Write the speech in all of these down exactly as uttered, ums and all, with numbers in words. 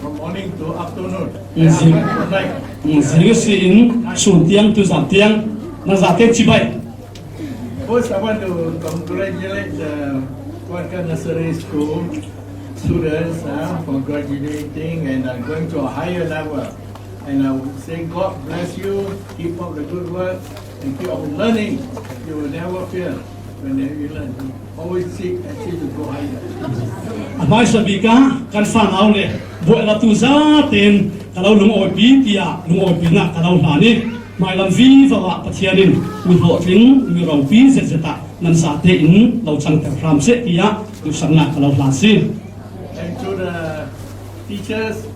From morning to afternoon. Mm, zing. Night. Mm, zing si in, sun tiang tu zan tiang, na zate chibai. First, I want to congratulate the Kuanka Nursery School students, uh, for graduating and, uh, going to a higher level. And I would say, God bless you, keep up the good work, and keep on learning. You will never fail when you learn. Always seek and seek to go higher. A hmaisa bik ah kan fanau le buailatu zaten ka lo lungawipih tiah lungawipihnak ka lo hlan i, hmailam vivo ah Pathian in mi hlawhtling, mi ropi zetzet ah nan zate in lo cangter hram seh tiah duhsaknak ka lo hlan si. And to the teachers,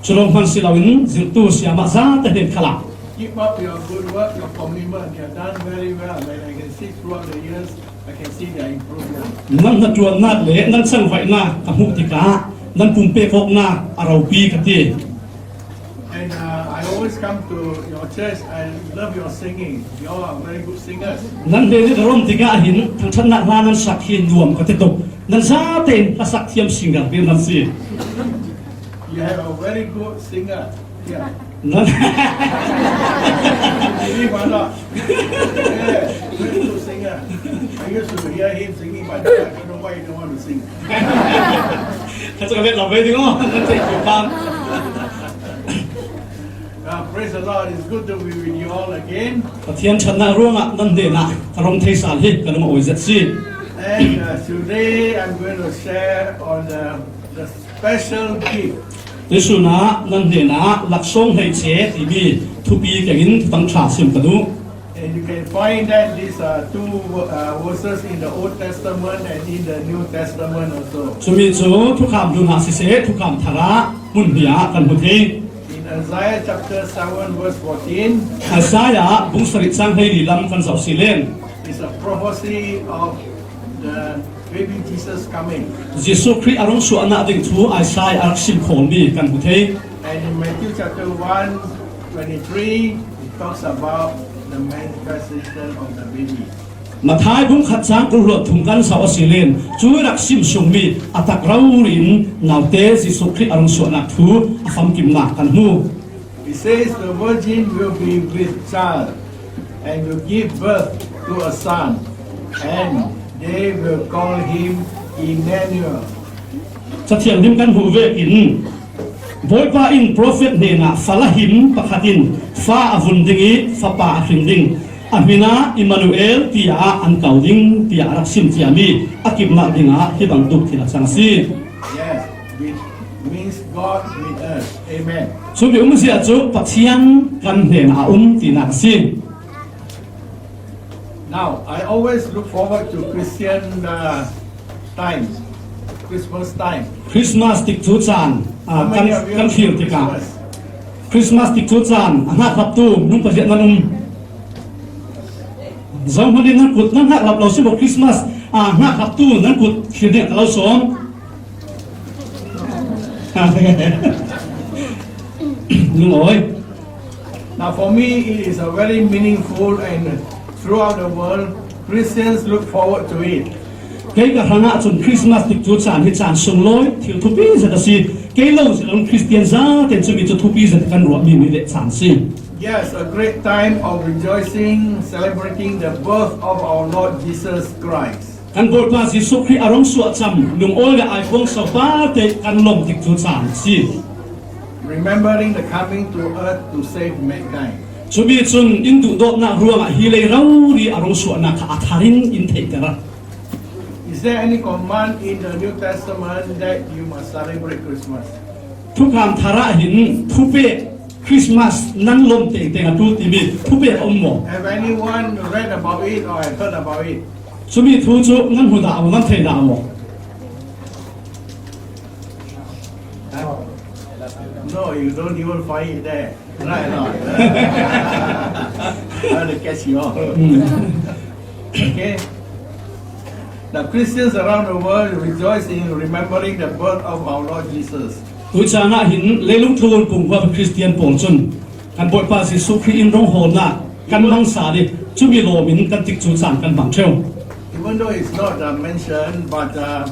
cu lawng hman si loin zirhtu siamah zate hnen khalah, keep up your good work, your commitment. You have done very well. Like I can see throughout the years, I can see their improvement. Nan hnaṭuannak le nan cangvaihnak ka hmuh tikah nan pumpek awknak a ropi ka ti. And, uh, I always come to your church. I love your singing. You all are very good singers. Nan hnen i ka rom tikah hin thangṭhatnak hla nan sak hi nuam ka ti tuk. Nan zate in hlasak thiam singer bik nan si. You have a very good singer. Yeah. Nan believe or not? Yeah, very good singer. I used to hear him singing, but I don't know why you don't want to sing. Kha cu ka let lo ve ding aw. Nan theih kho pang. Uh, praise the Lord. It's good to be with you all again. Pathian ṭhatnak ruangah nan hnenah ka rom thei sal hi ka lung a awi zet si. And, uh, today I'm going to share on the, the special gift. Tuisun ah nan hnenah laksawng hleice timi thupi kengin thutang ṭha sim ka duh. And you can find that these are two, uh, verses in the Old Testament and in the New Testament also. Cumi cu thukham hlun ah siseh, thukham thar ah hmun hnih ah kan hmu thei. In Isaiah chapter seven, verse fourteen, Isaiah bung sarih cang hleili lam kan zoh si len. It's a prophecy of the baby Jesus coming. Jesuh Khrih a rung suahnak ding thu Isaiah a rak sim khawlmi kan hmu thei. And in Matthew chapter one twenty-three, it talks about the manifestation of the baby. Matthai bung khat cang kul hluan thum kan zoh a si len, cu rak sim sungmi a tak rori in naute Jesuh Khrih a rung suahnak thu a famkimnak kan hmu. It says, "The virgin will be with child and will give birth to a son, and they will call him Emmanuel." Cathiang him kan hmuh vekin Bawipa in profet hnenah fala him pakhat in fa a vun ding i fapa a hrin ding. A hmin ah Immanuel tiah an ko ding, tiah a rak sim ciami a kimnak dingah hi bantuk thil a cang a si. Yes, which means God with us. Amen. Cumi um zia cu Pathian kan hnenah a um tinak a si. Now, I always look forward to Christian, uh, time, Christmas time. Christmas tikcu caan, ah, kan, kan hlir tikah. Christmas tikcu caan a hngakhlaptu nung pahriat nan um. Zohhmanh in nan kut nan hngakhlap lo si maw? Christmas, ah, hngakhlaptu nan kut thlir ding a ka lo sawm. Lungawi. Now, for me, it is a very meaningful, and throughout the world, Christians look forward to it. Kei ka hrangah cun Christmas tikcu caan hi caan sunglawi thil thupi zet a si. Kei lo si loin Christian zaten cumi cu thupi zet kan ruahmi mi le caan si. Yes, a great time of rejoicing, celebrating the birth of our Lord Jesus Christ. Kan Bawipa Jesuh Khrih a rung suah cam, lungawi le aipuang so pate kan lawm tikcu caan a si. Remembering the coming to earth to save mankind. Cumi cun in duhdawtnak ruangah hi lei rori a rung suahnak kha a thar in in theihter. Is there any command in the New Testament that you must celebrate Christmas? Thukham thar ah hin thupek, Christmas nan lawm tengteng a ṭul timi thupek a um maw? Have anyone read about it or have heard about it? Cumi thu cu nan hmu dah maw, nan thei dah maw? Huh? No, you don't even find it there. Right or not? I want to catch you all. Hmm. Okay? Now, Christians around the world rejoice in remembering the birth of our Lord Jesus. Tucaan ah hin leilung thawng kung huap Christian pawl cun kan Bawipa Jesuh Khrih in rung hawlnak kan hmang sal i cumi lawm in kan tikcu caan kan hmang ṭheo. Even though it's not, uh, mentioned, but, uh,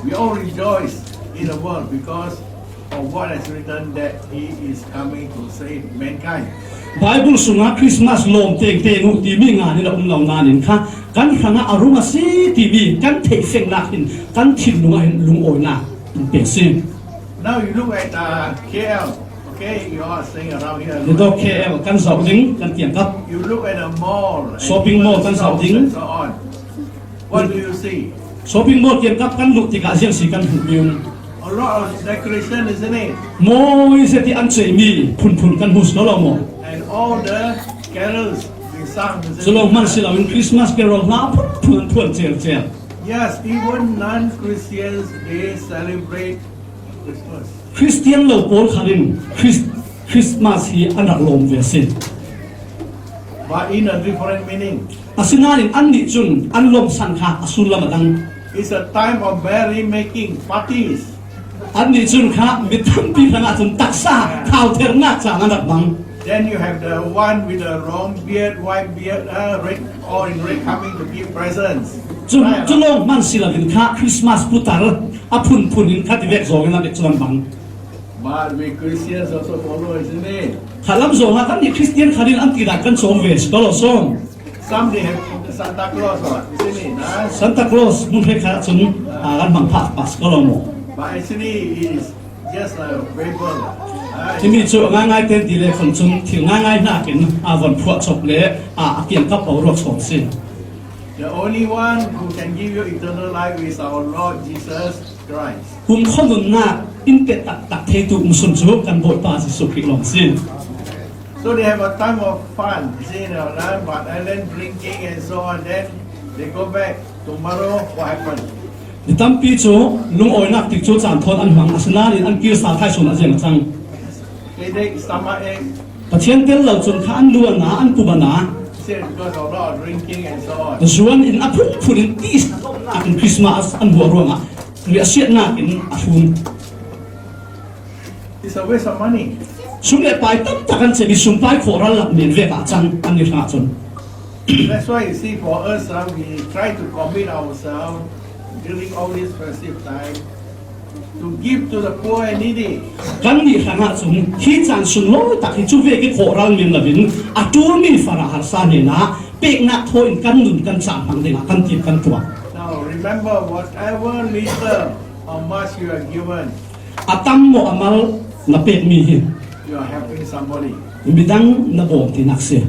we all rejoice in the world because of what is written that he is coming to save mankind. Bible sunga Christmas lawm tengteng uh timi ngan in a um lo nain kha kan hrangah a rung a si timi kan theih fengnak hin kan thinlung ah hin lungawinak in pe a si. Now you look at uh, K L. Okay, you are staying around here. Ni tawh K L kan zoh ding kan kiangkap. You look at the mall, and shopping mall kan zoh ding. And so on. What do you see? Shopping mall kiangkap kan luh tikah ziang si kan hmuh ding. A lot of decoration, isn't it? Mawi zet ih an ceihmi phunphun kan hmu si lo maw? And all the carols being sung, isn't it? Cu lawng hman si loin Christmas carol hla phunphun an phuan celcel. Yes, even non-Christians, they celebrate Christmas. Christian lo pawl khal in Chris-, Christmas hi an rak lawm ve a si. But in a different meaning. Asinain annih cun an lawmhsan kha a sullam a dang. It's a time of merry making, parties. Annih cun kha mi tampi hrangah cun taksa thauternak caan an rak bang. Then you have the one with the long beard, white beard, uh, red, all in red, coming to give presents. Cu, right, cu lawng hman si loin kha Christmas putar a phunphun in kha tivek zong in a bek cu an bang. But we Christians also follow, isn't it? Kha lam zongah kan nih Christian khal in an ti dan kan cawng ve si ko lo sawm. Some they have Santa Claus, what, isn't it? Huh? Santa Claus hmun hrekkhat cun, ah, kan hmang phah pas ko lo maw? But actually, it is just a fable. Ah, himi cu ngaingai tein ti le khun cun thil ngaingai hnakin aa von phuah chop le, ah, a kiangkap lo ruak chawm si. The only one who can give you eternal life is our Lord Jesus Christ. Kumkhua nunnak in pe taktak theitu um sun cu kan Bawipa Jesuh Khrih lawng si. So they have a time of fun, you see, you know, but and then drinking and so on. Then they go back. Tomorrow, what happened? Mi tampi cu lungawinak tikcu caan thawn an hmang, asinain an kir sa thai sun a ziang a cang. Headache, stomach ache. Pathian tel lo cun kha an lu a na, an pum a na. Say because of a lot of drinking and so on. Zuan in a phunphun in tisa lawmhnak in Christmas an hmuh ruangah riahsiatnak in a hlum. It's a waste of money. Sum le pai tam tak an cem i sum pai khawh ral lak men vek ah cang an ni hrangah cun. That's why you see for us, uh, we try to commit ourselves during all this festive time to give to the poor and needy. Kan nih hrangah cun hi caan sunglawi tak hi cu vek i khawh ral men loin a ṭulmi farah harsa hnenah peknak thaw in kan nun kan caan hmang dingah kan tim kan tuah. Now remember, whatever little or much you are given, a tam maw a mal na pekmi hi, you are helping somebody. Midang na bawm tinak si.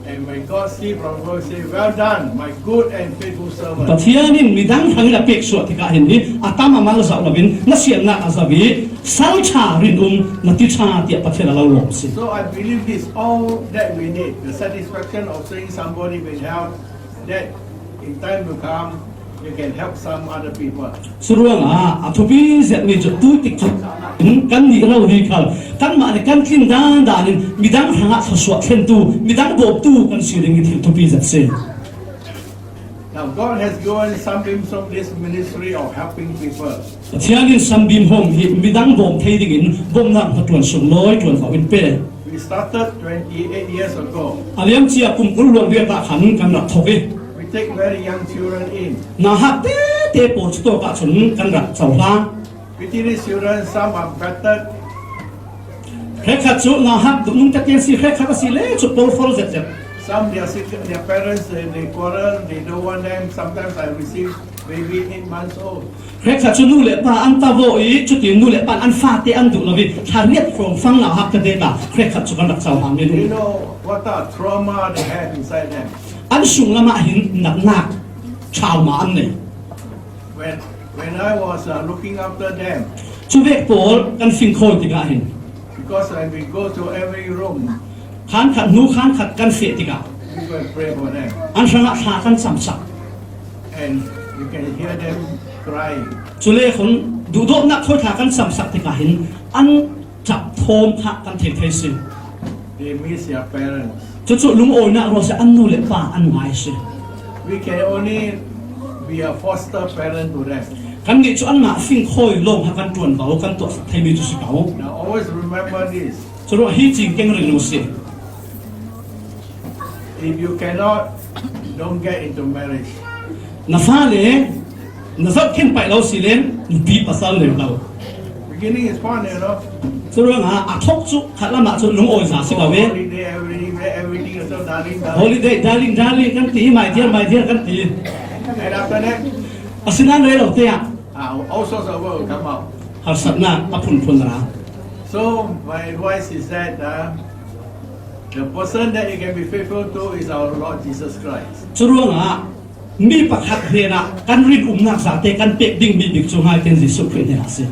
And when God see from above, say, "Well done, my good and faithful servant." Pathian in midang hrangin a pek suah tikah hin hi a tam a mal zoh loin na siatnak a zoh i salṭha rinum na ti ṭha tiah Pathian a lo lawm si. So I believe this all that we need, the satisfaction of seeing somebody with help, that in time to come, you can help some other people. Curuangah a thupi zetmi cu tu tikcu in kan nih lo hi khal kanmah nih kan tlin dandan in midang hrangah thluasuah thlentu, midang bawmtu kan si ding hi thil thupi zet si. Now God has given Sunbeam Home this ministry of helping people. Pathian in Sunbeam Home hi midang bawm thei dingin bawmhnak hnaṭuan sunglawi ṭuanvo in pe. We started twenty-eight years ago. A liamcia kum kul luang riat ah khan kan rak thok i. We take very young children in. Nauhak tete pawl cu tawk ahcun kan rak cohlang. Pity these children, some are battered. Hrekkhat cu nauhak duhnung tete an si, hrekkhat a si le cu polfol zetzet. Some they are sick, their parents, they, they quarrel, they don't want them. Sometimes I receive baby eight months old. Hrekkhat cu nu le pa an tavo i cutin nu le pa an fate an duh lo i thla riat hrawngfang nauhak tete ta hrekkhat cu kan rak cohlang men. You know what a trauma they have inside them. An sunglam ah hin natnak trauma an nei. When, when I was, uh, looking after them, cuvek pawl kan fingkhawi tikah hin, because I will go to every room, khan khat hnu khan khat kan feh tikah, we go and pray for them, an hrangah thla kan camsak. And you can hear them crying. Cule khun duhdawtnak thawi thla kan camsak tikah hin an ṭap thawm kha kan thei thei si. They miss their parents. Cucu lungawinak ruang si, an nu le pa an ngai si. We can only be a foster parent to them. Kan nih cu anmah fingkhawi lawng ha kan ṭuanvo, kan tuahsak theimi cu si ko. Now always remember this. Curuah hi cing keng ring u si. If you cannot, don't get into marriage. Na fale na zohkhenh paih lo si len nupi pasal neu lo. Beginning is fun, you know. Curuangah a thok cu khat lamah cun lungawi za si ko ve. Holiday, every, everything is so darling, darling. Holiday, darling, darling kan ti, my dear, my dear kan ti. And after that, asinain rei lo te ah, ah, all sorts of work will come out. Harsatnak a phunphun a ra. So my advice is that, uh, the person that you can be faithful to is our Lord Jesus Christ. Curuangah mi pakhat hnenah kan rinumnak zate kan pek dingmi bik cu ngaiten Jesuh Khrih hnenah a si.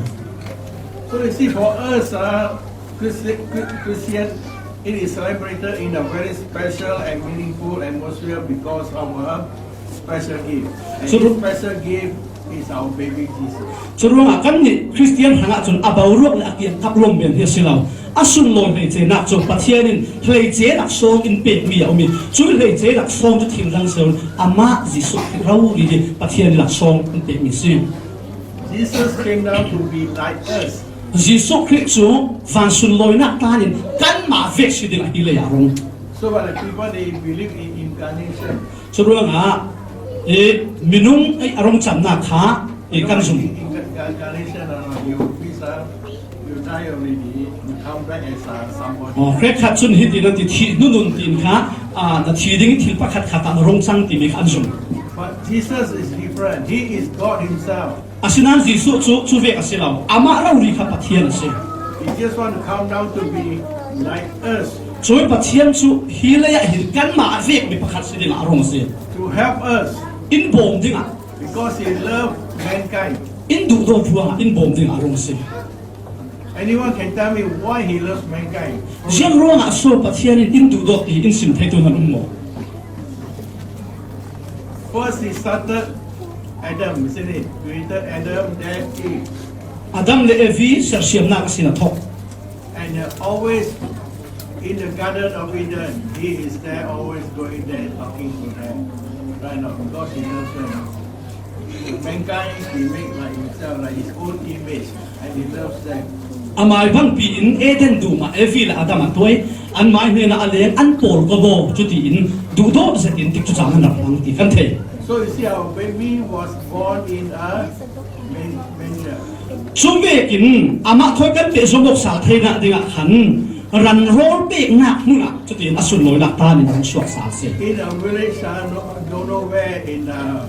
So you see, for us, uh, Christi-, Chri-, Christian, it is celebrated in a very special and meaningful atmosphere because of a special gift. And so this special gift is our baby Jesus. Curuangah kannih Khristian hrangah cun a boruak le a kiangkap lawmhmi hi a si lo. A sunlawi hleicenak cu Pathian in hleice laksawng in pekmi a um i, cu hleice laksawng cu thil dang si lo, amah Jesuh Khrih rori hi Pathian in laksawng in pekmi si. Jesus came down to be like us. Jesuh Khrih cu van sunlawinak tan in kanmah vek si ding a hi lei ah a rung. So, but the people, they believe in incarnation. Curuangah i minung ei a rung camnak kha i kan zum. Incarnation, uh, you, you die already, you come back as, uh, somebody. Aw, hrekkhat cun hiti nan ti, thih nunun tin kha, ah, na thi ding i thil pakhat khat ah na rung cang timi kha an zum. But Jesus is different. He is God himself. Asinain Jesuh cu, cu vek a si lo. Amah rori kha Pathian a si. He just want to come down to be like us. Cui Pathian cu hi lei ah hin kanmah a vekmi pakhat si dingah a rung a si. To help us. In bawm dingah. Because he loved mankind. In duhdawt ruangah in bawm dingah a rung a si. Anyone can tell me why he loves mankind? Ziang ruangah so Pathian in in duhdawt ti in sim thei tu nan um maw? First, he started Adam, isn't it? Created Adam, then Eve. Adam le Evi sersiamnak a sin a thok. And, uh, always in the Garden of Eden, he is there, always going there, talking to them. Right now, because he loves them. Mankind, he made like himself, like his own image, and he loves them. Amai bangpi in Eden dum ah Evi le Adam an tuai, anmai hnenah a leng an pawl ko baw, cutiin duhdawt zetin tikcu caan an rak hmang ti kan thei. So you see, our baby was born in a man-, manger. Cun vekin amah thawi kan pehzom awk sal theinak dingah khan ran rawl peknak hmun ah cutiin a sunlawinak tan in a rung suak sal a si. In a village, uh, no, don't know where in, uh,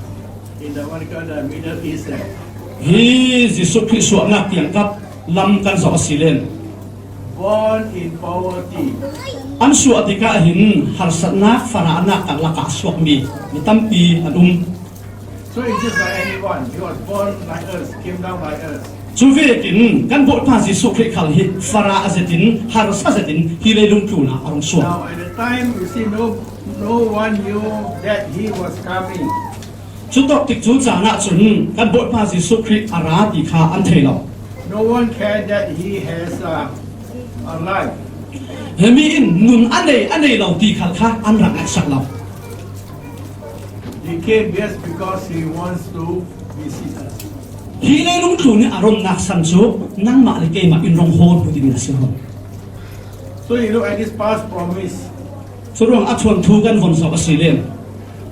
in the, what you call the Middle East, eh? Hi Jesuh Khrih suahnak tiangkap lam kan zoh a si len. Born in poverty. An suah tikah hin harsatnak, farahnak karlak ah suakmi mi tampi an um. So it's just like anyone. He was born like us, came down like us. Cu vekin kan Bawipa Jesuh Khrih khal hi farah zetin, harsa zetin hi leilung tlun ah a rung suak. Now, at the time, you see, no, no one knew that he was coming. Cutawk tikcu caan ah cun kan Bawipa Jesuh Khrih a ra ti kha an thei lo. No one cared that he has a, a life. Himi in nun a nei, a nei lo ti khal kha an rak ngaihsak lo. He came just because he wants to visit us. Hi leilung tlun i a ronnak san cu nangmah le keimah in rung hawl hmu dingin a si lo. So you look at this past promise. Curuang a thuanthu kan von zoh a si len.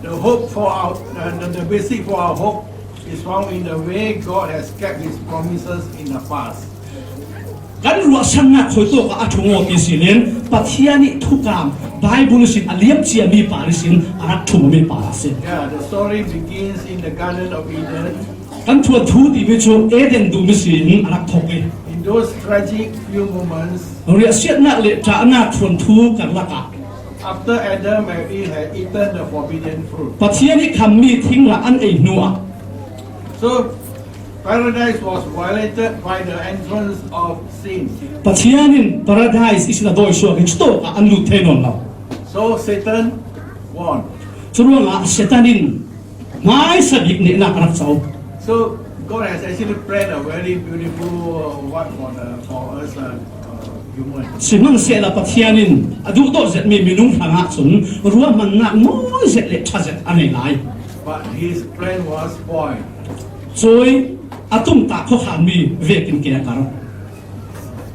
The hope for our, uh, the, the basic for our hope is found in the way God has kept his promises in the past. Kan ruahsannak khuitawk ah a ṭhung aw ti si len Pathian ih thukam Baibal ihsin a liam ciami par ihsin a rak ṭhum awmi par a si. Yeah, the story begins in the Garden of Eden. Kan thuanthu timi cu Eden dum ihsin a rak thok i. In those tragic few moments, riahsiatnak le ṭahnak thuanthu karlak ah, after Adam and Eve had eaten the forbidden fruit, Pathian ih khammi thing rak an ei hnu ah, so Paradise was violated by the entrance of sin. Pathian in Paradise ihsin a dawisuak i cutawk ah an lut thei nawn lo. So Satan won. Curuangah Satan in hmaisa bik nehnak a rak co. So God has actually planned a very beautiful, uh, what for the, for us, uh, uh, human. Sihmanhsehlaw Pathian in a duhdawt zetmi minung hrangah cun ruahmannak mawi zet le ṭha zet a nei lai. But his plan was spoiled. Cui a tumtah khuakhanmi vekin ke a kar.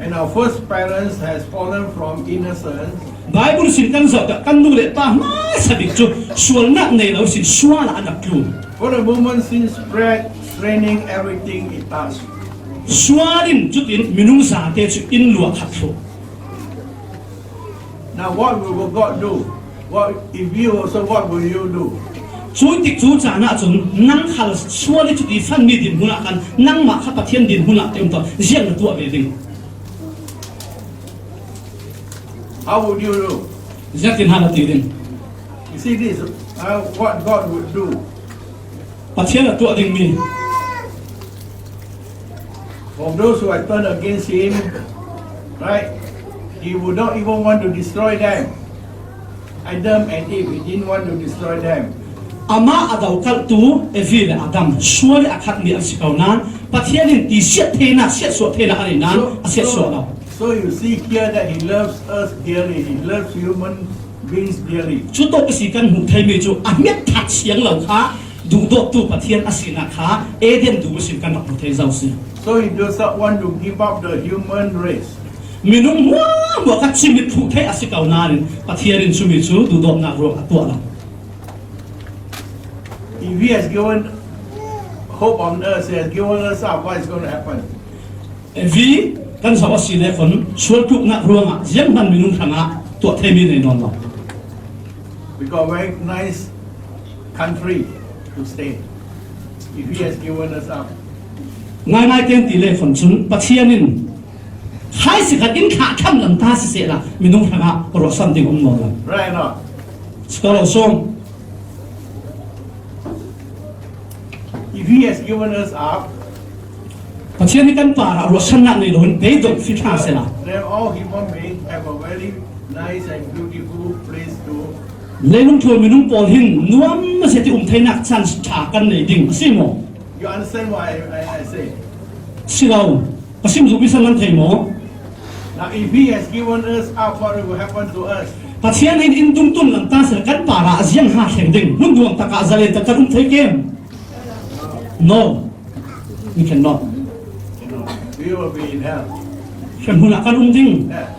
And our first parents has fallen from innocence. Baibal sin kan zoh dah kan nu le pa hmaisa bik cu sualnak nei lo sin sual ah an rak tlun. For a moment, sin spread, straining everything it touched. Sual in cutin minung zate cu in luah khat thluh. Now what will God do? What if you also, what will you do? Cu tik cu caan ahcun nang khal sual i cuti fanmi dinhmun ah khan nangmah kha Pathian dinhmun ah te um tawn ziang na tuah ve ding? How would you do? Ziangtin hal a ti ding? You see this, uh, what God would do. Pathian a tuah dingmi. For those who have turned against him, right? He would not even want to destroy them. Adam and Eve, he didn't want to destroy them. Amah a dokalhtu Evi le Adam sual i a khatmi an si ko nain Pathian in ti siat theinak, siatsuah theinak a neih nain a siatsuah lo. So you see here that he loves us dearly. He loves human beings dearly. Cu tawk si kan hmuh theimi cu a hmiat that siang lo kha duhdawttu Pathian a sinak kha Eden dum ihsin kan rak hmu thei zo si. So he does not want to give up the human race. Minung hmuahhmuah kha cimit hmuh theih a si ko nain Pathian in cumi cu duhdawtnak ruang a tuah lo. If he has given hope on us, he has given us up, what is going to happen? Evi kan zoh a si le khun sual tluknak ruangah zianghman minung hrangah tuah theimi nei nawn lo. We got a very nice country to stay. If he has given us up. Ngaingai tein ti le khun cun Pathian in khai si khat in thlah tham lam ta sisehla minung hrangah ruahsan ding um nawn lo. Right or not? Si ko lo sawm. If he has given us up, Pathian hi kan parah ruahsannak nei loin beidong fit hna sehla. Then all human beings have a very nice and beautiful place to. Leilung thluan minung pawl hin nuam a si ti um theinak caan ṭha kan nei ding a si maw? You understand what I, I, I say? Si lo. Ka sim zuk mi san nan thei maw? Now, if he has given us up, what will happen to us? Pathian in in dungtun lam ta sehla kan parah a ziang ha thleng ding. Hmun duang takah zalen tak kan um thei kem? No. We cannot. You know, we will be in hell. Hriamhmun ah kan um ding. Yeah.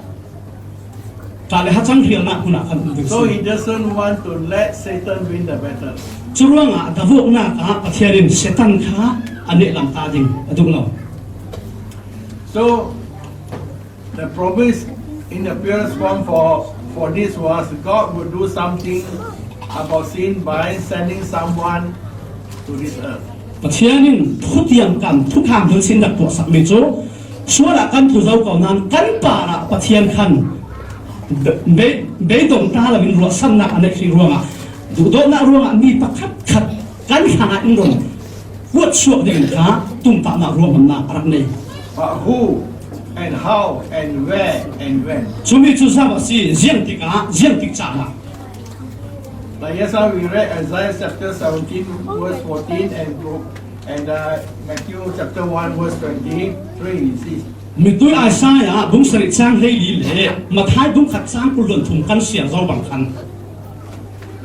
Ṭah le hacang hrialnak hmun ah kan um ding. So he doesn't want to let Satan win the battle. Cu ruangah davuaknak ah Pathian in Satan kha a nehlam ta ding a duh lo. So the promise in the purest form for, for this was God would do something about sin by sending someone to this earth. Pathian in thutiang kan thukham hmun sin rak tuahsakmi cu sual ah kan tlu zo ko nain kan parah Pathian khan be-, be-, beidong ta loin ruahsannak a neih hrih ruangah duhdawtnak ruangah mi pakhatkhat kan hrangah in run kuat suak ding in kha tumtahnak ruahmannak a rak nei. But who and how and where and when? Cumi cu zo a si, ziang tikah, ziang tik caan ah. Like just now we read Isaiah chapter seventeen, verse fourteen, and go, and, uh, Matthew chapter one, verse twenty-three, you see. Mitui Isaiah bung sarih cang hleili le Matthai bung khat cang kul hluan thum kan siar zo bang khan.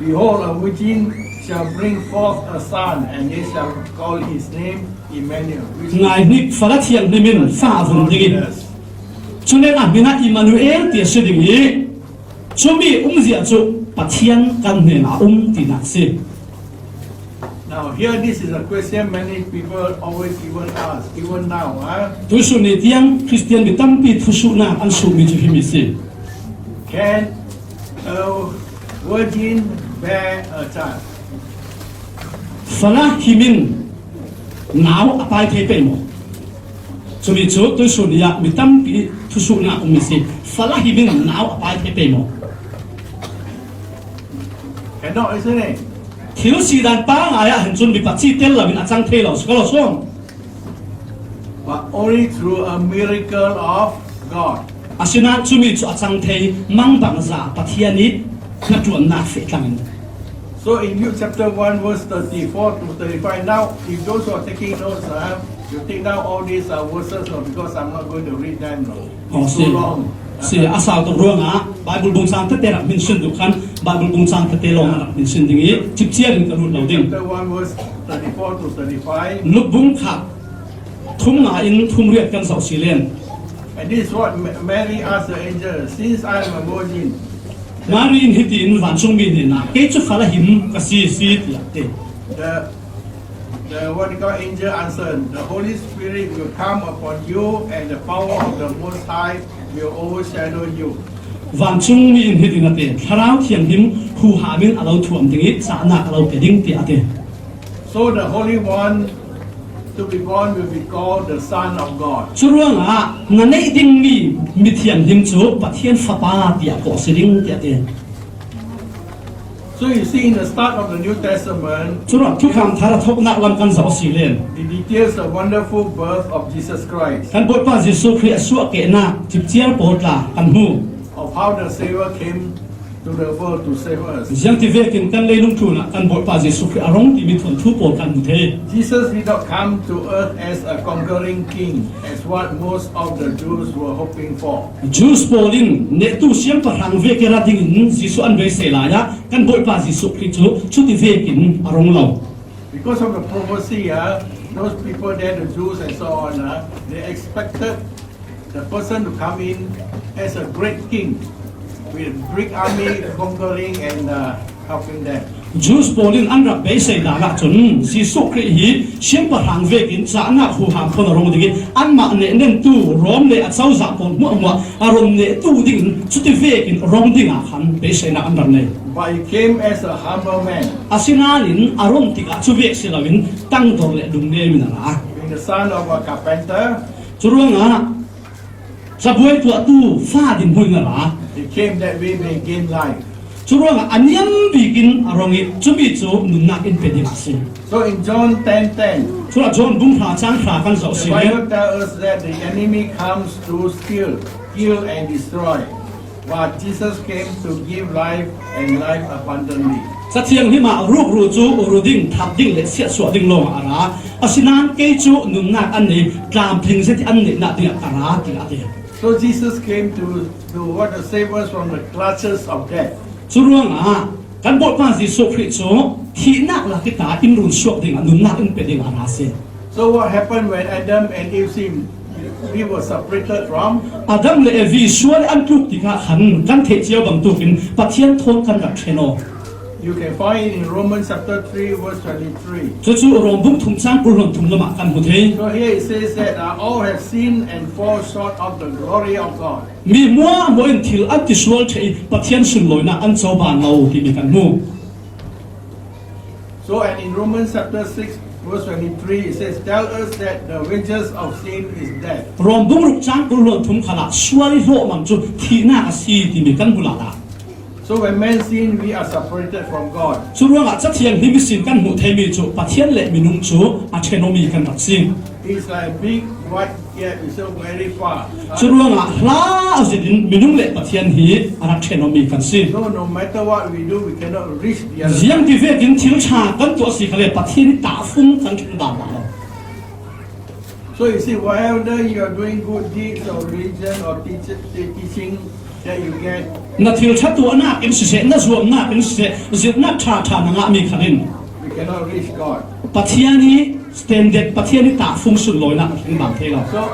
Behold, a virgin shall bring forth a son, and they shall call his name Emmanuel, which is. Ngai hnik, fala thianghlim in fa a vun ding i, God with us. Cu len ah hmin ah Immanuel ti a si ding i, cumi umzia cu Pathian kan hnenah a um tinak si. Now, here this is a question many people always even ask, even now, huh? Tuihsun ni tiang Christian mi tampi thusuhnak an suhmi cu himi si. Can a virgin bear a child? Fala him in nau a pai thei pei maw? Cumi cu tuihsun ni ah mi tampi thusuhnak ummi si. Fala him in nau a pai thei pei maw? Cannot, isn't it? Thil si dan pa ngai ah hin cun mi paci tel lo in a cang thei lo, si ko lo sawm. But only through a miracle of God. Asinain cumi cu a cang thei mangbangza Pathian i hnaṭuannak feh tlang in. So in Luke chapter one, verse thirty-four to thirty-five, now, if those who are taking notes, uh, you take down all these, uh, verses, uh, because I'm not going to read them, no. Oh, it's too long. Si, a sau tuk ruangah Baibal bung cang tete rak hminsin duh khan Baibal bung cang tete lawng rak hminsin ding i cipciar in ka lut lo ding. Chapter one, verse thirty-four to thirty-five. Luke bung khat thum nga in thum riat kan zoh si len. And this is what Ma-, Mary asked the angel, "Since I am a virgin." Mary in hiti in vancungmi hnenah, "Kei cu fala him ka si," si tiah ti. The, The what you call angel answered, "The Holy Spirit will come upon you, and the power of the Most High will overshadow you." Vancung mi in hitin a ti, Thlarau Thianghlim huham in a lo thuam ding i, cahnak a lo pe ding, tiah a ti. So the Holy One to be born will be called the Son of God. Curuangah na neih dingmi mithianghlim cu Pathian Fapa tiah kawh a si ding, tiah a ti. So you see, in the start of the New Testament, curuangah Thukham Thar a thawknak lam kan zoh a si len, it details the wonderful birth of Jesus Christ, kan Bawipa Jesuh Khrih a suahkehnak cipciar pawl tla kan hmu. Of how the Savior came to the world to save us. Ziangtivekin kan leilung tlunah kan Bawipa Jesuh Khrih a rung timi thuanthu pawl kan hmu thei. Jesus did not come to earth as a conquering king, as what most of the Jews were hoping for. Jews pawl in nehtu siangpahrang vek i ra dingin Jesuh an beisei lai ah kan Bawipa Jesuh Khrih cu cuti vekin a rung lo. Because of the prophecy, uh, those people there, the Jews and so on, uh, they expected the person to come in as a great king with big army conquering and, uh, helping them. Jews pawl in an rak beisei dan ahcun Jesuh Khrih hi siangpahrang vekin cahnak huham khawn a rung ding i, anmah nehnemtu Rom le a cozah pawl hmuahhmuah a run nehtu dingin cuti vekin rung dingah khan beiseinak an rak nei. But he came as a humble man. Asinain a run tikah cu vek si loin tangdor le lungnem in a ra. Being the son of a carpenter, curuangah cabuai tuahtu fa dinhmun in a ra. He came that we may gain life. Curuangah a niam bikin a rung i, cumi cu nunnak in pe ding a si. So in John ten ten, curuangah John bung hra cang hra kan zoh the si Bible tells us that the enemy comes to steal, kill, and destroy. But Jesus came to give life and life abundantly. Cathiang him ah rukru cu ru ding, thap ding le siatsuah ding lawngah a ra. Asinain kei cu nunnak an nei, tlamtling zet i an neihnak dingah ka ra, tiah a ti. So Jesus came to, to what, to save us from the clutches of death. Curuangah kan Bawipa Jesuh Khrih cu thihnak lak i ta in run suak dingah nunnak in pe dingah a ra si. So what happened when Adam and Eve sinned? We were separated from. Adam le Evi sual an tluk tikah khan kan theih cio bantukin Pathian thawn kan rak ṭhen aw. You can find it in Romans chapter three, verse twenty-three. Cucu Rom bung thum cang kul hluan thum lamah kan hmu thei. So here it says that, uh, all have sinned and fall short of the glory of God. Mi hmuahhmuah in thil an ti sual ṭheh i Pathian sunlawinak an coban lo timi kan hmu. So, and in Romans chapter six, verse twenty-three, it says, "Tell us that the wages of sin is death." Rom bung ruk cang kul hluan thum khalah sual i hlawhmang cu thihnak a si timi kan hmu lala. So when men sin, we are separated from God. Curuangah Cathiang hlim ihsin kan hmuh theimi cu Pathian le minung cu a ṭhen awmi kan rak si. It's like a big wide gap, it's so very far. Curuangah hla a zin in minung le Pathian hi a rak ṭhen awmi kan si. So no matter what we do, we cannot reach the other side. Ziangti vekin thil ṭha kan tuah si kha le Pathian i tahfung kan ṭhen dan lo. So you see, whether you are doing good deeds or religion or teach, teaching that you get, na thil ṭha tuahnak in siseh, na zuamnak in siseh, zirhnak ṭha ṭha na ngahmi khan in, we cannot reach God. Pathian i standard, Pathian i tahfung sunlawinak a thleng bang thei lo. So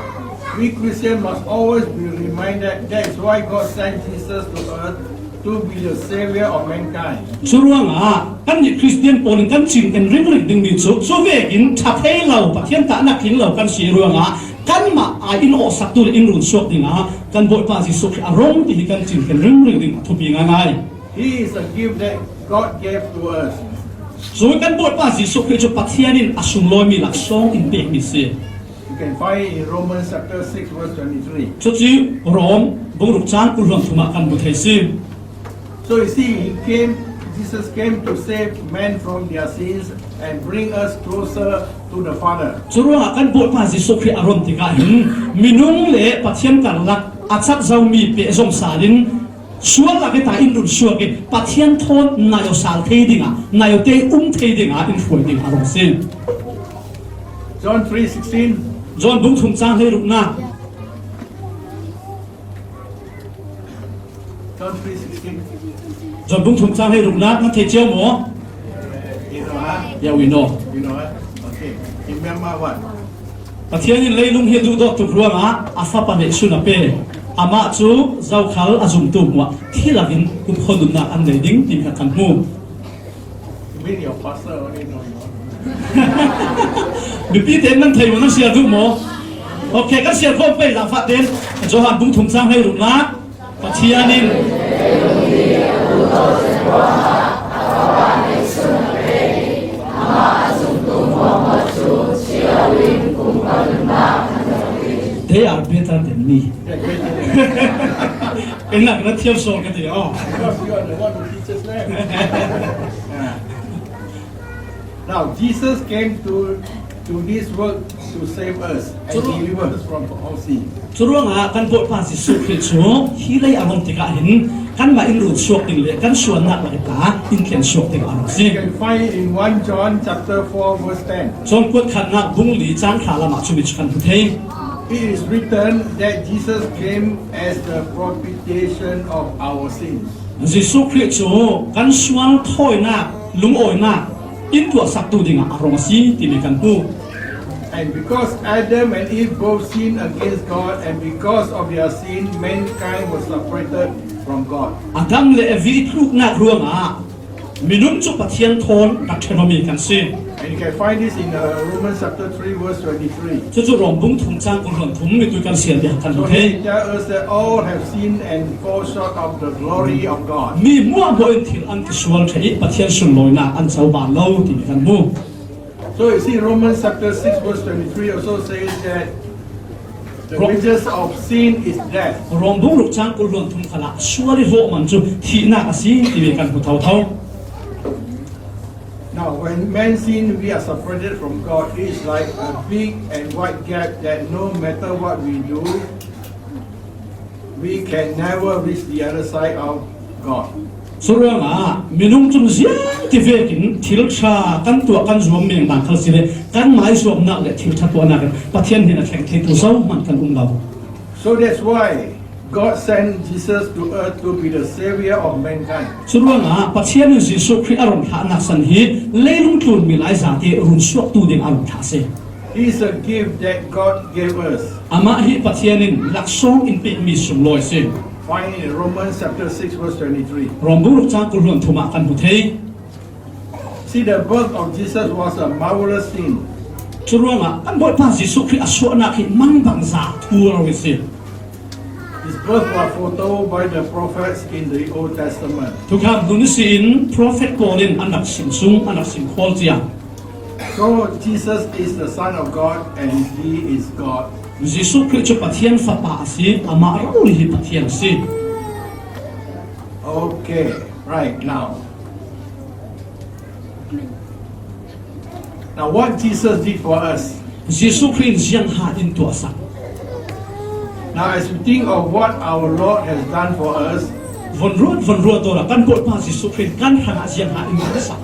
we Christian must always be reminded. That is why God sent Jesus to earth to be the savior of mankind. Curuangah kannih Khristian pawl in kan cinken ringring dingmi cu, cu vekin ṭha thei lo, Pathian tahnak tling lo kan si ruangah kanmah aa in awhsaktu le in runsuak dingah kan Bawipa Jesuh Khrih a rung ti hi kan cinken ringring ding a thupi ngaingai. He is a gift that God gave to us. Cu kan Bawipa Jesuh Khrih cu Pathian in a sunglawimi laksawng in pekmi si. You can find it in Romans chapter six, verse twenty-three. Cucu Rom bung ruk cang kul hluan thum ah kan hmu thei si. So you see, he came, Jesus came to save men from their sins and bring us closer to the Father. Curuangah kan Bawipa Jesuh Khrih a run tikah hin minung le Pathian karlak a cat zomi pehzom sal in sual lak i ta in runsuak i Pathian thawn nai aw sal thei dingah, nai aw te um thei dingah in hruai ding a rung si. John three sixteen. John bung thum cang hleiruknak. John three sixteen. John bung thum cang hleiruknak na thei cio maw? You know, huh? Yeah, we know. You know, huh? Okay. Remember what? Pathian in leilung hi a duhdawt tuk ruangah a Fapa neihsun a pe. Amah cu zokhal a zumtu hmuah thi lakin kumkhua nunnak an nei ding timi kha kan hmu. You mean your pastor only know you want to know? Mipi ten nan thei maw, nan sial duh maw? Ok, kan sial khawm pei la fah ten. Johan bung thum chang hleirukna. Pathian in They are better than me. Kena kena thiam sawl ka ti aw. Because you are the one who teaches them. Now, Jesus came to, to this world to save us and deliver us from our sin. Churuangah kan Bawipa Jesuh Khrih chu hi lei a run tikah hin kanmah in run suak ding le kan suannak lak ta in thlen suak ding a run si. You can find it in one John chapter four verse ten. John kuat khatnak bung li chang thla lamah cumi chu kan hmu thei. It is written that Jesus came as the propitiation of our sins. Jesuh Khrih chu kan sual thawinak, lungawinak in tuahsaktu dingah a rung a si timi kan hmu. And because Adam and Eve both sinned against God, and because of their sin, mankind was separated from God. Adam le Evi tluknak ruangah minung cu Pathian thawn rak ṭhenawmi kan si. And you can find this in uh, Romans chapter three, verse twenty-three. Cucu Rom bung thum chang kul hluan thum mi tu kan sial bia kan So hmu thei. He tells us that all have sinned and fall short of the glory of God. Mi hmuahhmuah in thil an ti sual ṭheh i Pathian sunlawinak an co ban lo timi kan hmu. So you see, Romans chapter six, verse twenty-three also says that the Ro- wages of sin is death. Rom bung ruk chang kul hluan thum khalah sual i hlawh man cu thihnak a si timi kan hmu thotho. Now, when men sin, we are separated from God. It is like a big and wide gap that no matter what we do, we can never reach the other side of God. Curuangah minung cun ziang ti vekin thil ṭha kan tuah kan zuam meng dan khal si le kan mai zuamnak le thil ṭha tuahnak in Pathian hnen a thleng theitu zohman kan um lo. So that's why God sent Jesus to earth to be the savior of mankind. Curuangah Pathian in Jesuh Khrih a run thlahnak san hi leilung tlunmi lai zate run suaktu ding a run thlah a si. He is a gift that God gave us. Amah hi Pathian in laksawng in pekmi sunglawi a si. Find in Romans chapter six, verse twenty-three. Rom bung ruk chang kul hluan thum ah kan hmu thei. See, the birth of Jesus was a marvelous thing. Curuangah kan Bawipa Jesuh Khrih a suahnak hi mangbangza thu a si. His birth was foretold by the prophets in the Old Testament. Thukham nun ihsin profet pawl in an rak sim sung, an rak sim khawl cia. So Jesus is the Son of God and he is God. Jesuh Khrih cu Pathian Fapa a si, amah rori hi Pathian a si. Okay, right now. Now, what Jesus did for us. Jesuh Khrih in ziang hat in tuahsak. Now, as we think of what our Lord has done for us, von ruat, von ruat dawlah kan Bawipa Jesuh Khrih in kan hrangah ziang hat in tuahsak.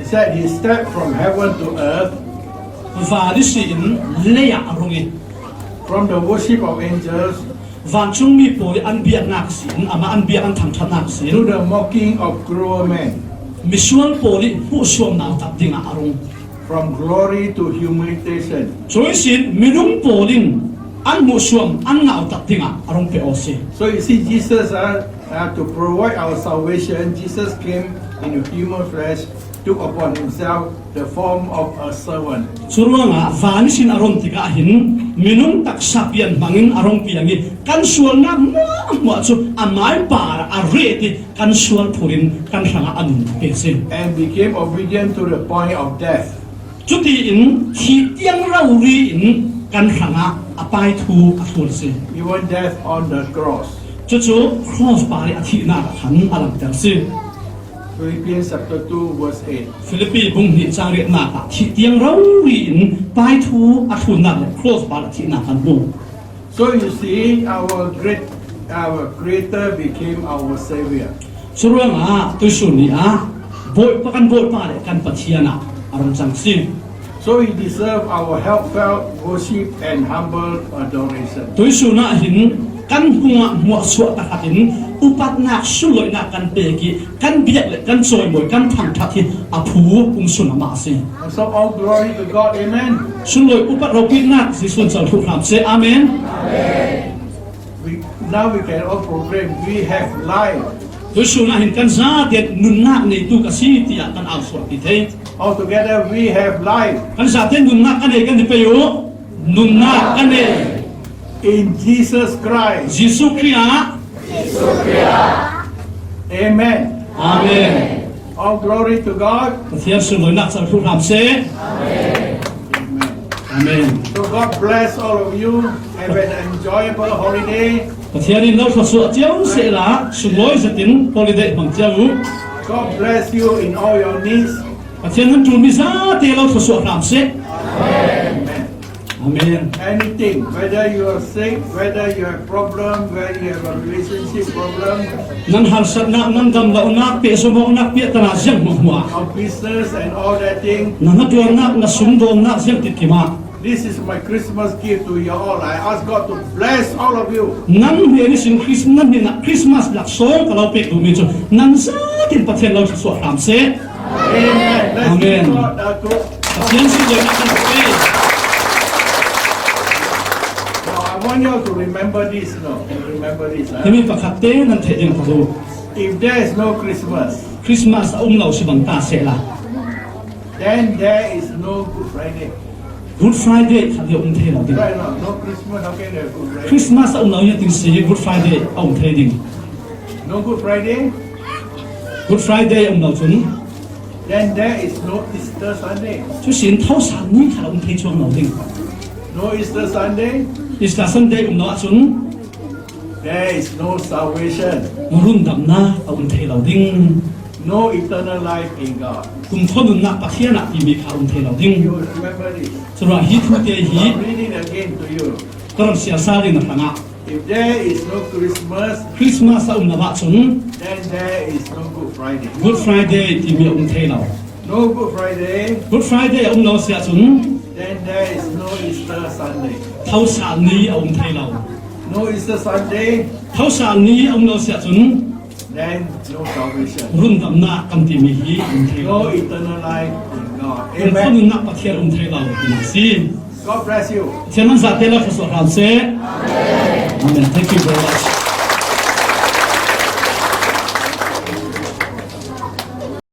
He said he stepped from heaven to earth. Van ihsin lei ah a rung i. From the worship of angels. Vancungmi pawl i an biaknak sin, amah an biak an thangṭhatnak sin. To the mocking of cruel men. Misual pawl i hmuhsuam nautat dingah a rung. From glory to humiliation. Cui sin minung pawl in an hmuhsuam an nautat dingah a rung pe aw si. So you see, Jesus, uh, uh, to provide our salvation, Jesus came in human flesh, took upon himself the form of a servant. Curuangah van ihsin a run tikah hin minung taksa pian hmangin a rung piang i kan sualnak hmuahhmuah cu a maipar a ret i kan sual phur in kan hrangah a nun pe si. And became obedient to the point of death. Cutiin thih tiang rori in kan hrangah a pai thu a thlun si. Even death on the cross. Cucu cross par i a thihnak ah khan a langter si. Philippians chapter two, verse eight. Filipi bung hnih cang riatnak ah thih tiang rori in pai thu a thlunnak le cross par a thihnak kan hmu. So you see, our great, our Creator became our Savior. Curuangah tuisun ni ah Bawipa kan Bawipa le kan Pathian ah a rung cang si. So he deserve our heartfelt worship and humble adoration. Tuisun ah hin kan hmungah hmuahsuah takhat in upatnak, sunloihnak kan pek i kan biak le kan cawimawi kan thangṭhat hi a phu ung sun amah a si. And so all glory to God. Amen. Sunlawi upat ropitnak Jesuh in co thluh hram seh. Amen. We, now we can all proclaim, we have life. Tuisun ah hin kan zate nunnak neitu ka si tiah kan ausuah ti thei. All together we have life. Kan zate nunnak ka nei kan ti pei uh. Nunnak ka nei. In Jesus Christ. Jesuh Khrih ah. Amen. Amen. All glory to God. Pathian sunglawinak chang thluh hram seh. Amen. So God bless all of you. Have an enjoyable holiday. Pathian in lo thluasuah cio sehla sunglawi zetin holiday hmang cio uh. God bless you in all your needs. Pathian nan ṭulmi zate lo thluasuah hram seh. Amen. Amen. Anything, whether you are sick, whether you have problem, whether you have a relationship problem, nan harsatnak, nan damlonak, pehzom awknak, piahtana ziang hmuahhmuah, your business and all that thing, na hnaṭuannak, na sumdawnnak ziang titkim ah, this is my Christmas gift to you all. I ask God to bless all of you. Nan hnen ihsin Christ-, nan hnenah Christmas laksawng ka lo pek duhmi cu nan zatin Pathian lo thluasuah hram seh. Amen. Let's give God a good. Amen. Pathian sunglawinak kan pe. Now, I want you all to remember this, no? Remember this, huh? Himi pakhat te nan theih ding ka duh. If there is no Christmas, Christmas a um lo si bang ta sehla, then there is no Good Friday. Good Friday kha hi a um thei lo ding. Right, no? No Christmas, how can there be Good Friday? Christmas a um lo hi a ting si Good Friday a um thei ding. No Good Friday? Good Friday a um lo cun, then there is no Easter Sunday. Cusin Thosal ni kha a um thei chuang lo ding. No Easter Sunday. Easter Sunday um lo ahcun, there is no salvation. Rundamnak a um thei lo ding. No eternal life in God. Kumkhua nunnak Pathian ah timi kha a um thei lo ding. You remember this. Curuah hi thu te hi, I'll read it again to you. Ka rak siar sal ding na hrangah. If there is no Christmas, Christmas a um lo ahcun, then there is no Good Friday. Good Friday timi a um thei lo. No Good Friday. Good Friday a um lo si ahcun, then there is no Easter Sunday. Thosal ni a um thei lo. No Easter Sunday. Thosal ni a um lo si ahcun, then no salvation. Rundamnak kan timi hi a um thei lo. No eternal life in God. Amen. Kumkhua nunnak Pathian a um thei lo tinak si. God bless you. Pathian nan zate lo thluasuah hram seh. Amen. Amen. Thank you very much.